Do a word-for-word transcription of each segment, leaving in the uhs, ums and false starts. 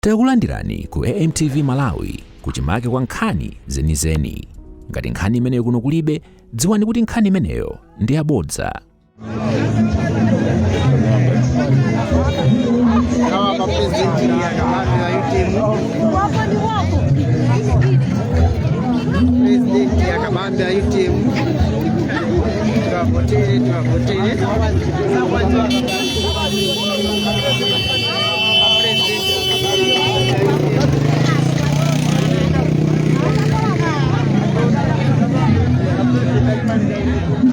Takulandirani ku A M T V Malawi, kuchimake kwa nkhani zenizeni. Ngati nkhani imeneyo kuno kulibe, dziwani kuti nkhani imeneyo ndi yabodza. Awa pa president ya kabambe ya U T M. President ya kabambe ya U T M. Twavotere, twavotere.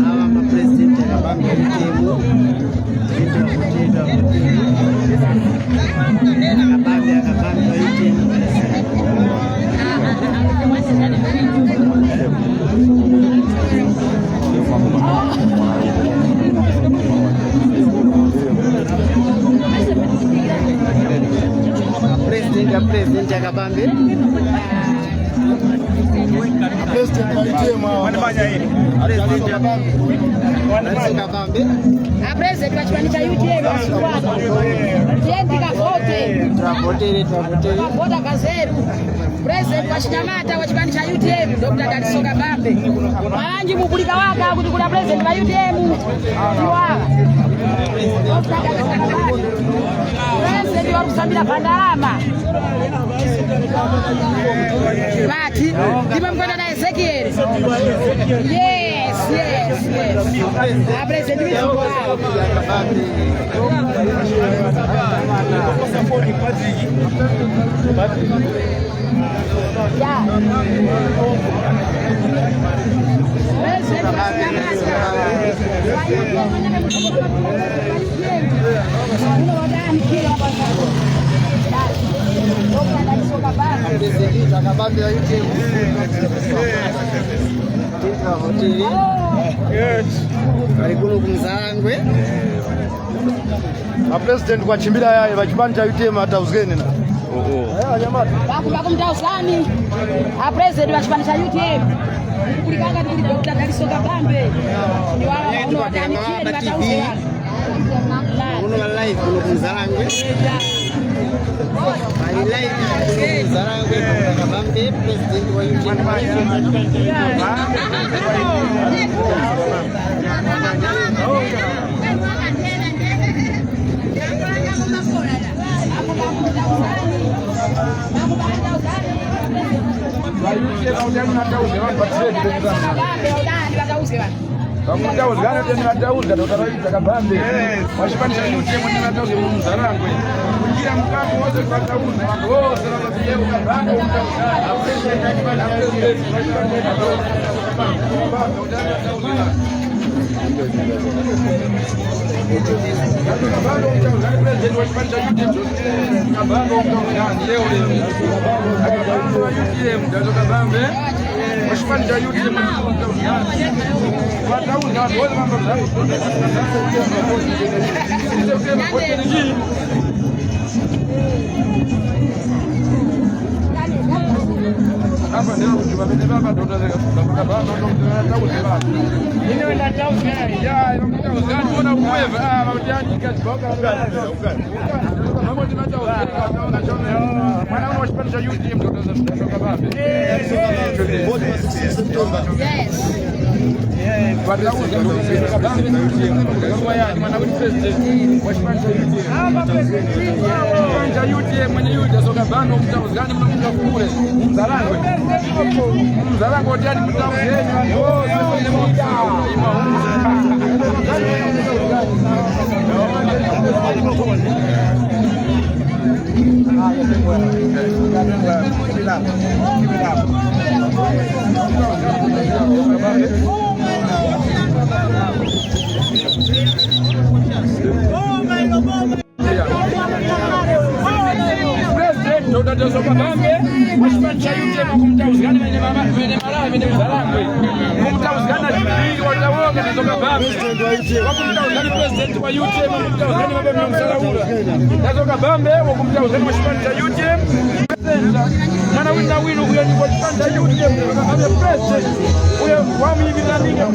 Awa ma president akabambe mutemo. Akabambe, akabambe mutemo. President, president akabambe. President mutemo. President akabambe. President akabambe. A president wa chipani cha U T M wasikwata. Tiyeni tikavote. Twavotere, twavotere. Twavota kazeru. President wa chinyamata wa chipani cha U T M, Doctor Daliso Kabambe. Mwaranji mupulika waka kuti kuna president wa U T M. Ndiwa. President wa kusambira pa ndalama. Vati, ndimwe mkwenda na Ezekiel. Yes, yes, yes. Ah, president. Kali kuno ku Mzarangwe. A president kwachimbira yayi, pa chipani cha U T M atauzgene na. Baku, baku mtauzgani. A president wa chipani cha U T M. Kulikanga kuti Doctor Daliso Kabambe. Ni wawa uno watani kieni watauze wana. Uno wa live kuno ku Mzarangwe. Pali live kuno ku Mzarangwe, Kabambe, president wa U T M. Pakutauzgana teni vatauza, Doctor Daliso Kabambe. Yes. Wachipani cha U T M teni vatauze mu Mzarangwe. Kuchira mkapu wose vatauza, wose vatauza, Kabambe, Kabambe. Apa ndeo kuti vamene vava ndotozeka kuda kuda vava ndotozeka. Ine ndatauzga. Ya, ino ndatauzga, ndona kuweva, ah, vamutiyani kachiboka. Vamwe ndimatauzga, mwana uno wachipani cha U T M ndotozeka kuda vambe. Yes. Mwana wa president wa chipani cha U T M, mwenye yuda soka bano mtauzgani mno mtafure. Mzarangwe. Mzarangwe ndiye mtauzgani. President Doctor Daliso Kabambe, wachipani cha U T M kumtauzgani mene mama, mene mara, mene Mzarangwe. Kumtauzgana chipiri watawoka Daliso Kabambe. Wakumtauzgani president wa U T M, kumtauzgani mama mene Mzarangwe. Daliso Kabambe, wakumtauzgani wachipani cha U T M. Mwana wina wina uyo ni wachipani cha U T M, abe president, uyo wamuyimilira ninga.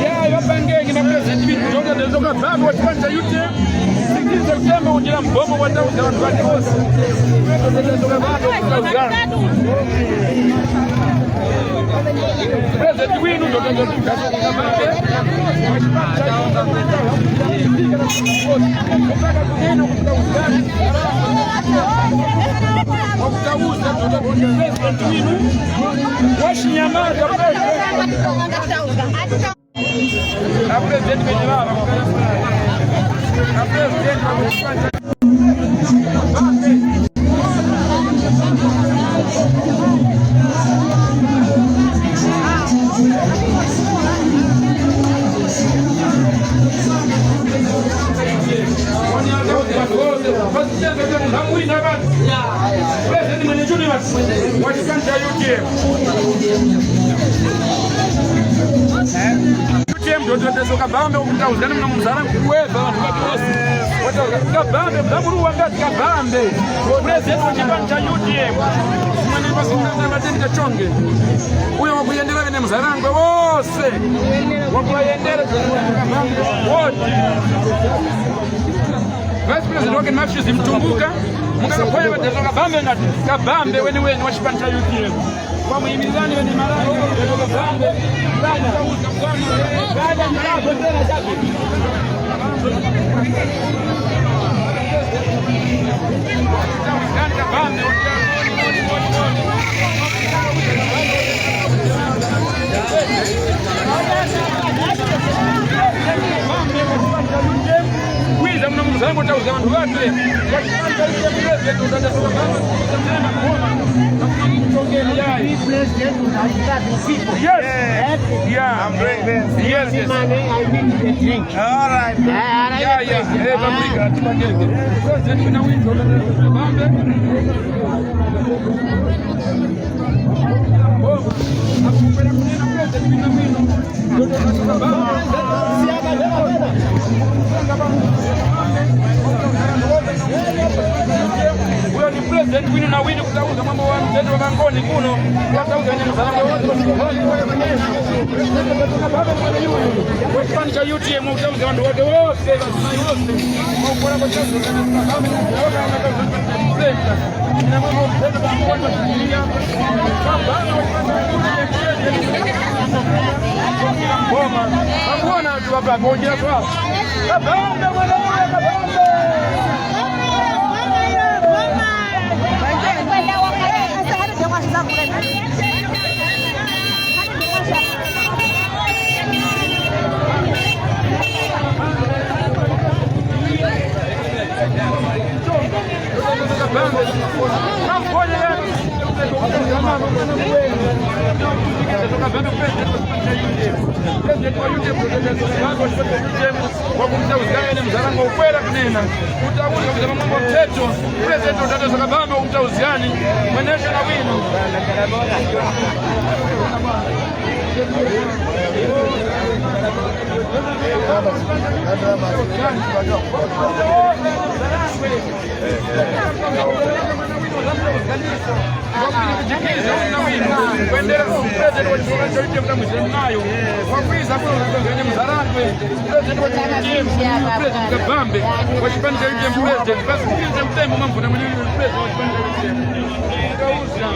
Yayi, ŵapangenge na President Bingu, ndoka, ndoka, bambo wa chipani cha U T M, sikiza kutemba kunjira mbomo watauza wanthu wake wose. President winu, ndoka, ndoka, wakutauza, ndoka, ndoka, President winu, wachinyamata, President. Apresidenti penye baba. Apresidenti wa kuchipanda. President mwenye chuni wa chipani cha U T M. U T M ndo tetezo Kabambe ukutauzgana mna mzara kuweva wanthu wake wose. Wata-, Kabambe, mdamuru wangati Kabambe. President wa chipani cha U T M. Mwenye kwa simna za matende chonge. Uyo wakuyendera kene mzarangwe wose. Wakuyendera Kabambe wote. Vice President wake Matthews Mtumbuka, mukakaponya patezo Kabambe ngati Kabambe weni weni wa chipani cha U T M. Kwa muyimirizani weni Malawi, Kabambe, Kabambe. Kwiza muno muzango tauza wanthu wake. President without people. Yes. Yeah. I'm doing this. Yes, yes. Money, I need the drink. All right. Yeah, all right, yeah, yeah. President. Eh, paprika, tipangenge. President wina wina, bambe. Oh, akupera kunena president wina wina. Uyo ni president winu na winu kutauza mwambo wa mtende wa Mangoni kuno. Kutauza ni mzalamo wote. Wa chipani cha U T M kutauza wanthu wake wose. Boma. Akuona watu hapa, kuonjera tu hapa. Kabambe, mwanaume, Kabambe. Wakumutauzgani mzaranga ukwera kunena. Kutauzga kuzama mwa mteto. President utatoza Kabambe wakumutauzgani. Mwenesha na wino. Kwendera ku president wa chipani cha U T M nayo. Kwakwiza kuno kwenye mzarangwe. President wa chipani cha U T M, President Kabambe. Wa chipani cha U T M president. Basi kuinze mtembo mambo na mwenye president wa chipani cha U T M. Kauza.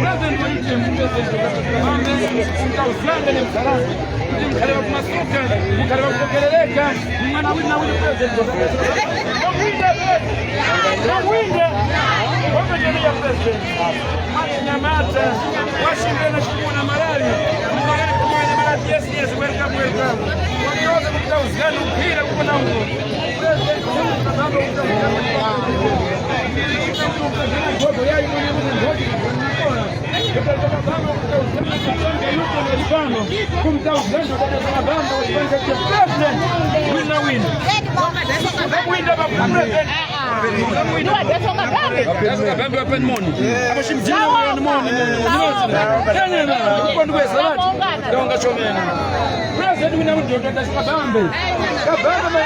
President wa U T M, President Kabambe. Mkauzgane ni mzarangwe. Mkhale wa kumasuka, mkhale wa kupokerereka. Mwana wina wina president. Wawinde. Wawinde. Wapekeneya president. Manyamata. Washingana chimuna Malawi. Malawi kumanya Malawi. Yes, yes. Welcome, welcome. Wakioza kutauzgana mpira kuko na uko. President. Gogo yayi mwenye mwenye. Kabambe wapeni moni. Apo chimjina moni, moni, moni. Kanyana, uko ndikweza ŵati. Ndonga chomene. President wina undi Dokta Kabambe. Kabambe ma-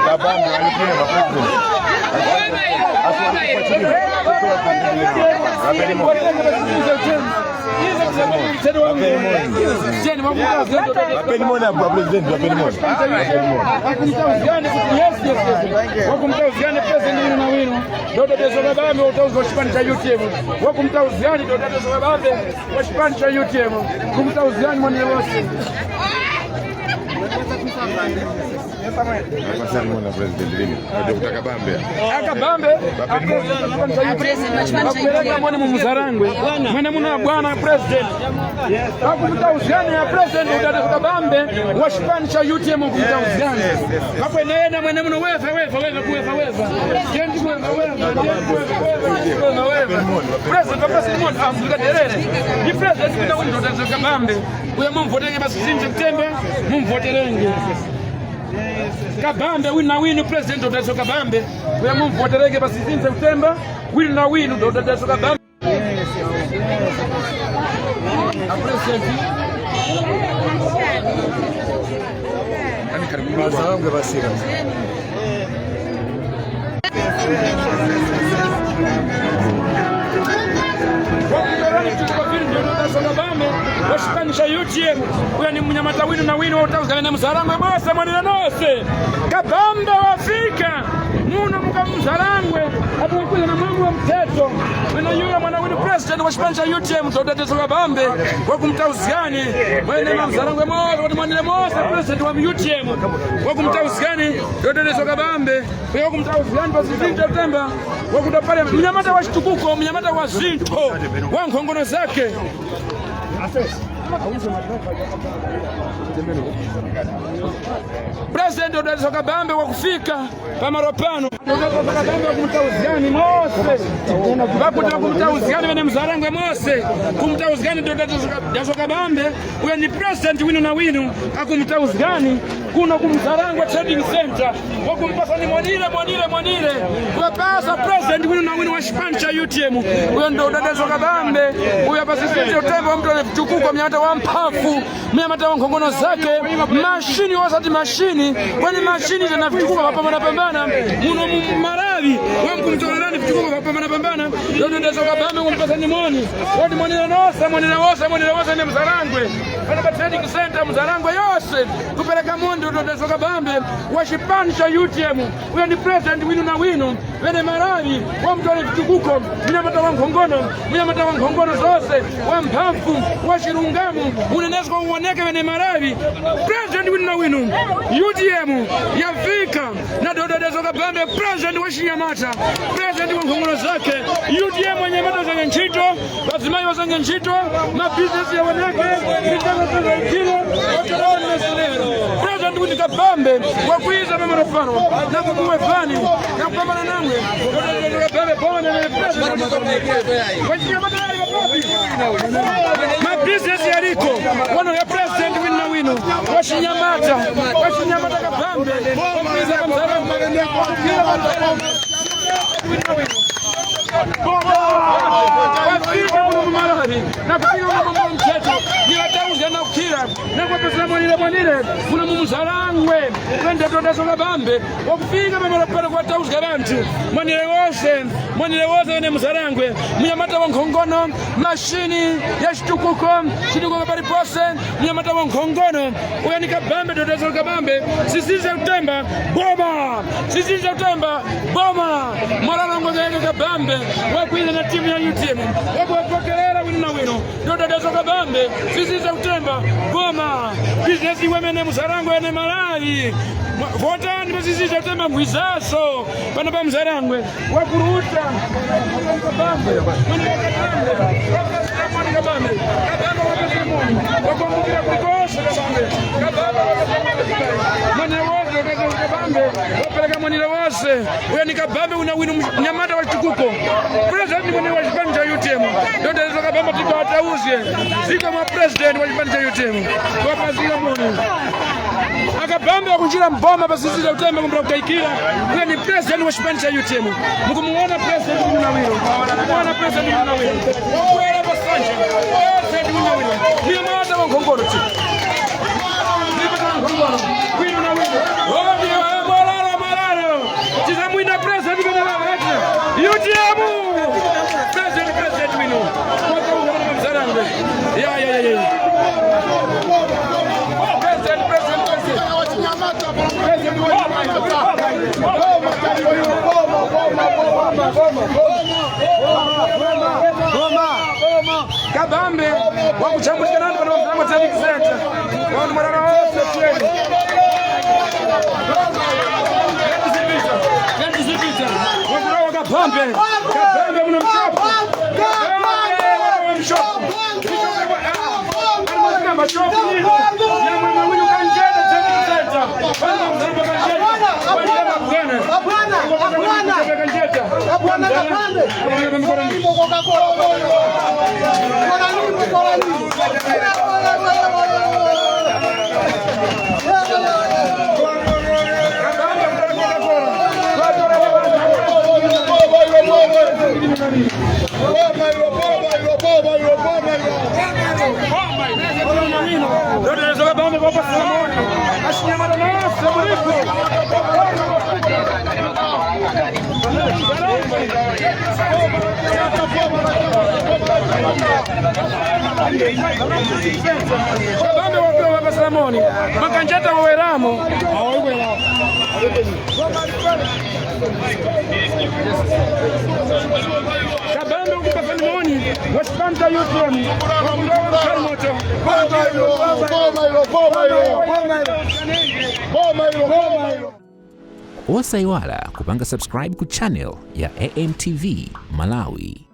Kabambe, alipine ma president. Wapeni moni. Wapeni moni. Wapeni moni, apo president, wapeni moni. Wakumtauzgani kuti yes, yes, yes. Wakumtauzgani president winu na winu. Dokta Teso Kabambe, utauzi wa chipani cha U T M. Wakumtauzgani Dokta Teso Kabambe wa chipani cha U T M. Kumtauzgani moni wose. Pasani mwana president lini. Dokta Kabambe. Akabambe. Wapeni moni. Apresident wa chipani cha U T M. Wakupereka moni mu Muzarangwe. Mwene muno bwana president. Wakumtauzgani ya president Dokta Kabambe wa chipani cha U T M kumtauzgani. Wapwene yena mwene muno weva, weva, weva, kuweva, weva. Jendi kuweva, weva, jendi kuweva, weva, jendi kuweva, weva. President, pasi moni, ah, mkaderere. Ni president wina undi Dokta Kabambe. Uyo mumvoterenge pa sisini September, mumvoterenge. Kabambe wina winu, president Dokta Kabambe. Uyo mumvoterenge pa sisini September, wina winu Dokta Kabambe. Apresidenti. Mazangwe basika. Wakutorani kuti kwa vile ndio Dokta Kabambe wa chipani cha U T M. Uyo ni munyamata winu na winu wa utauzgana na Muzarangwe mose mwanira nose. Kabambe wafika. Muno muka Muzarangwe, ati wakwiza na mwangu wa mteto. Mwene yura mwana winu president wa chipani cha U T M, Dokta Teso Kabambe, wakumtauzgani. Mwene ma Muzarangwe mose, wati mwanire mose, president wa U T M, wakumtauzgani, Dokta Teso Kabambe, wakumtauzgani pa sisini September, wakuda pale, mnyamata wa chitukuko, mnyamata wa zinthu, wa nkhongono zake. President Dokta Teso Kabambe wakufika pamalo pano. Dokta Teso Kabambe wakumtauzgani mose. Wakuti wakumtauzgani wene Muzarangwe mose. Kumtauzgani Dokta Teso Ka-, Teso Kabambe, uyo ni president winu na winu, akumtauzgani kuno ku Muzarangwe Trading Center. Wakumpasani mwanire, mwanire, mwanire. Kuwapasa president winu na winu wa chipani cha U T M. Uyo ndo Dokta Teso Kabambe, uyo pa sisini September wamutore vitukuko, mnyamata wa mphamvu. Mnyamata wa nkhongono zake, mashini osati mashini, kweni mashini zina vitukuko vapambanapambana. Muno mu Malawi, wamkumtorerani vitukuko vapambanapambana. Dokta Teso Kabambe kumpasani moni. Wati mwanira nose, mwanira wose, mwanira wose ne Muzarangwe. Pano pa Trading Center Muzarangwe yose, kupereka moni Dokta Teso Kabambe wa chipani cha U T M. Uyo ndi president winu na winu. Ŵene Malawi, wamutore vitukuko, munyamata wa nkhongono, munyamata wa nkhongono zose, wa mphamvu, wa chilungamo, unenesko uwoneke ŵene Malawi. President winu na winu, U T M, yafika, na Dokta Teso Kabambe, president wa chinyamata, president wa nkhongono zake, U T M wanyamata wazanya ntchito, Ŵazimayi ŵasanje ntchito, mabizinesi yawanake, mitangazanga ikiro, wakarani na zilero. President winu Kabambe wakwiza pamalo pano, na kukuwevani, na kupambana namwe. President Kabambe, bona na president. Wachina matayari mapapi. Mabizinesi yaliko, wano ya president winu na winu. Wachinyamata, wachinyamata Kabambe, wakwiza pamalo pano. Wafika muno mu Malawi, na kufika muno mu mcheto, ni ŵatauzi anakukhira, na kuwapesera mwanire mwanire, muno mu Muzarangwe, twende Dokta Teso Kabambe, wakufika pamalo pano kuwatauzga ŵanthu, mwanire wose, mwanire wose wene Muzarangwe, munyamata wa nkhongono, mashini ya chitukuko, chitukuko palipose, munyamata wa nkhongono, uyo ni Kabambe, Dokta Teso Kabambe, sisiri za kutemba, boma! Sisiri za kutemba, boma! Mwarara ngozi yake Kabambe, wakwira na timu ya U T M, wakuwapokerera wino na wino. Dokta Teso Kabambe, sisiri za kutemba, boma! Bizinesi iwe mene Muzarangwe ene Malawi. Mwa-, votani pa sisiri za kutemba mbwizaso, pano pa Muzarangwe. Wakuruta. Kabambe. Mwana wa Kabambe. Kabambe. Kabambe wa Kabambe. Wakumbukira kulikose Kabambe. Kabambe wa Kabambe. Mwana wote wa Kabambe. Wapereka mwanira wose. Uyo ni Kabambe una winu mnyamata wa chitukuko. President mwenye wa chipani cha U T M. Dr. Kabambe tikawatauzge, ziko mwa president wa chipani cha U T M. Wapazira moni. A Kabambe wakunjira mboma pa sisi za utembe kumbira kukayikira. Uyo ni president wa chipani cha U T M. Mukumuwona president uyu na wiro. Mukumuwona president uyu na wiro. Kuwera pa sanja. President uyu na wiro. Ndiye mwana wa nkhongoro ti. Ndiye mwana wa nkhongoro. Wiro na wiro. Oh, ndiye, eh, marara, marara. Tizamwina president kana ŵaŵete. U T M. President, president wino. Kwa kwa mzarangwe. Ya, ya, ya, ya. President, president, president. President, Kabambe, wakuchambulika nani pano mzango tani kizeta. Wanu mwarara wose tieni. Nandi zipita, nandi zipita. Wakurawa Kabambe, Kabambe muna mshopo. Kabambe, wakurawa mshopo. Mshopo kwa, ah, mshopo. Nyamwe mawili kanjeta, tani kizeta. Wanu mzango kanjeta. Wanu mzango kanjeta. Abwana, abwana. Abwana Kabambe. Kola limo Coca-Cola. Kola limo, kola limo. Bambe wakuwa wapasira moni. Makanjeta waweramo. Kabambe ukupasani moni. Waspanta U T M. Boma ilo, boma ilo, boma ilo. Boma ilo, boma ilo. Osayiwala kupanga subscribe ku channel ya A M T V Malawi.